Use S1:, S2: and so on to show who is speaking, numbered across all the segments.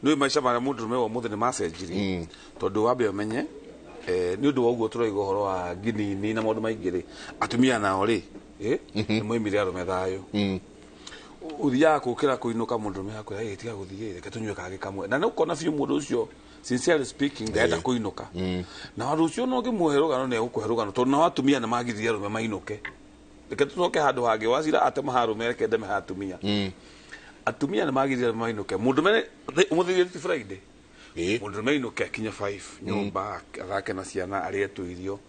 S1: Nĩ maica marĩa mũndũrũme wa ũmũthĩ nĩ macenjirie, tondũ wambe ũmenye, nĩ ũndũ wa ũguo tũroiga ũhoro wa nginini na maũndũ maingĩ rĩ, atumia nao rĩ, nĩ moimire arũme thayũ. Ũthiaga kũkĩra kũinũka, mũndũrũme akwĩra, "Ĩ, tiga gũthiĩ, reke tũnyue kangĩ kamwe." Na nĩ ũkona biũ mũndũ ũcio, sincerely speaking, ndarenda kũinũka. Na rũciũ no ũngĩmuhe rũgano, nĩ egũkũhe rũgano, tondũ nao atumia nĩ magiririe arũme mainũke. Reke tũcoke handũ hangĩ. Wacira atema ha arũme, reke ndeme ha atumia. Atumia nĩ magiririe arũme mainũke. Mũndũrũme ũmũthĩ ti Friday, mũndũrũme ainũke akinye 5 nyũmba, athake na ciana, arĩe tũirio,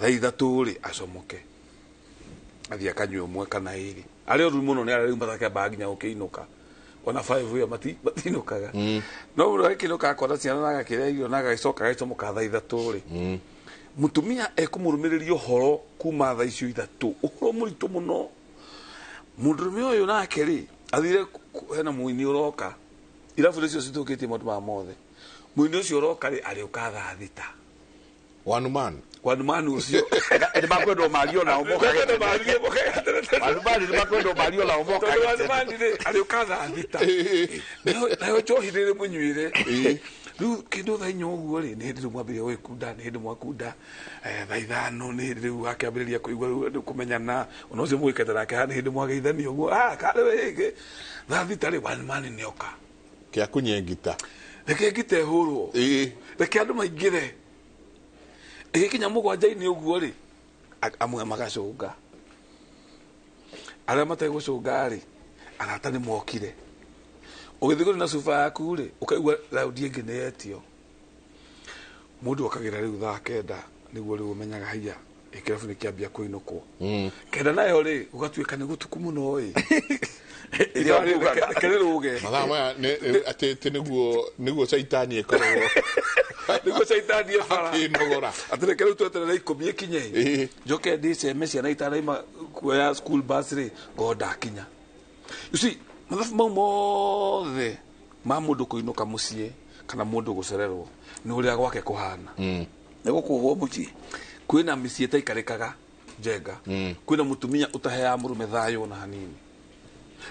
S1: thaa 3 rĩ, acomoke athiĩ akanyue ũmwe kana ĩrĩ. Arĩa oru mũno nĩ arĩa rĩu matakĩambaga nginya gũkĩinũka ona 5 ĩyo, matinũkaga. No mũndũ agĩkĩinũka akona ciana na agakĩrĩa irio na agagĩcoka agagĩcomoka thaa 3 rĩ, mũtumia ekũmũrũmĩrĩria ũhoro kuma thaa icio 3, ũhoro mũritũ mũno. Mũndũrũme ũyũ nake rĩ, athire hena mũini ũroka irabu nĩcio cithũkĩtie maũndũ maya mothe. Mũini ũcio ũroka rĩ, arĩũka thaa 6.
S2: One man.
S1: One man ũcio.
S3: Nĩ makwendwo mario nao mokage tene. One man nĩ makwendwo mario nao mokage
S1: tondũ
S3: tene.
S1: One man rĩ, arĩũka thaa 6, nayo njohi rĩrĩ mũnyuire rĩu kĩndũ thaa 4 ũguo rĩ, nĩ hĩndĩ rĩu mwambĩrĩria gũgĩkunda. Nĩ hĩndĩ mwakunda, thaa 5 nĩ hĩndĩ rĩu akĩambĩrĩria kũigua rĩu andũ kũmenyana, ona ũcio mũgĩkete nake haha nĩ hĩndĩ mwageithania ũguo. Ah, karĩ wĩgĩ thaa 6 rĩ, one man nĩ oka.
S2: Kĩa kunye ngita.
S1: Reke ngita ĩhũrwo. Reke andũ maingĩre. Ĩgĩkinya 7-inĩ ũguo rĩ, amwe magacũnga, arĩa mategũcũnga rĩ, arata nĩ mokire. Ũgĩthiĩ kũrĩ na cuba yaku rĩ, ũkaigua raundi ĩngĩ nĩ yetio. Mũndũ okagĩra rĩu thaa 9, nĩguo rĩu ũmenyaga haiya, ĩ kĩrabu nĩ kĩambia kũinũkwo. 9 nayo rĩ, gũgatuĩka nĩ gũtuku mũno ĩ.
S3: Ĩrĩa ũkugaga.
S1: Reke rĩrũge.
S2: Mathaa maya atĩ atĩ nĩguo caitani ĩkoragwo
S1: nĩguo caitani ĩbara
S2: akĩnogora.
S1: Atĩ reke rĩu tweterere 10 ĩkinye. Njoke ndĩceme ciana itanaima kuoya school bus rĩ, ngorwo ndakinya. You see, mathabu mau mothe ma mũndũ kũinũka mũciĩ kana mũndũ gũcererwo nĩ ũrĩa gwake kũhana.
S3: Nĩ gũkũhwo mũciĩ.
S1: Kwĩna mĩciĩ ĩtaikarĩkaga njenga. Kwĩna mũtumia ũtaheaga mũrũme thayũ ona hanini,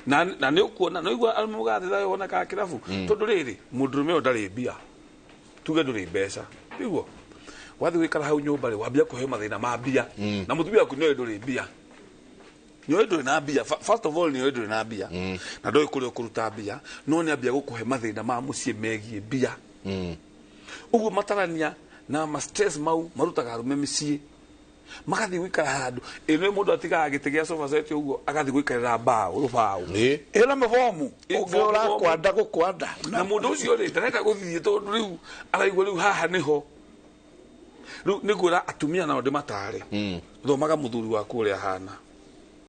S1: na nĩ ũkuona nĩ ũigua arũme mũgathĩ thayũ wonekaga kĩrabu, tondũ rĩrĩ, mũndũrũme ũyũ ndarĩ mbia, tuge ndũrĩ mbeca, nĩguo wathiĩ gũikara hau nyũmba rĩ, wambia kũheo mathĩna ma mbia, na mũtumia waku nĩoĩ ndũrĩ mbia, nĩoĩ ndũrĩ na mbia. First of all, nĩoĩ ndũrĩ na mbia na ndoĩ kũrĩa ũkũruta mbia, no nĩ ambia gũkũhe mathĩna ma mũciĩ megiĩ mbia. Ũguo matarania na ma stress mau marutaga arũme mĩciĩ, magathiĩ gũikara handũ ĩno. Mũndũ atigaga gĩtĩ gĩa sofa set ũguo, agathiĩ gũikarĩra mbaũ, rũbaũ.
S3: Ĩna mĩbomu ũngĩ ũrakwanda gũkwanda.
S1: Na mũndũ ũcio rĩ, ndarenda gũthiĩ, tondũ rĩu araigua rĩu haha nĩho. Rĩu nĩ ngwĩra atumia nao ndĩmatare, thomaga mũthuri waku ũrĩa ahana.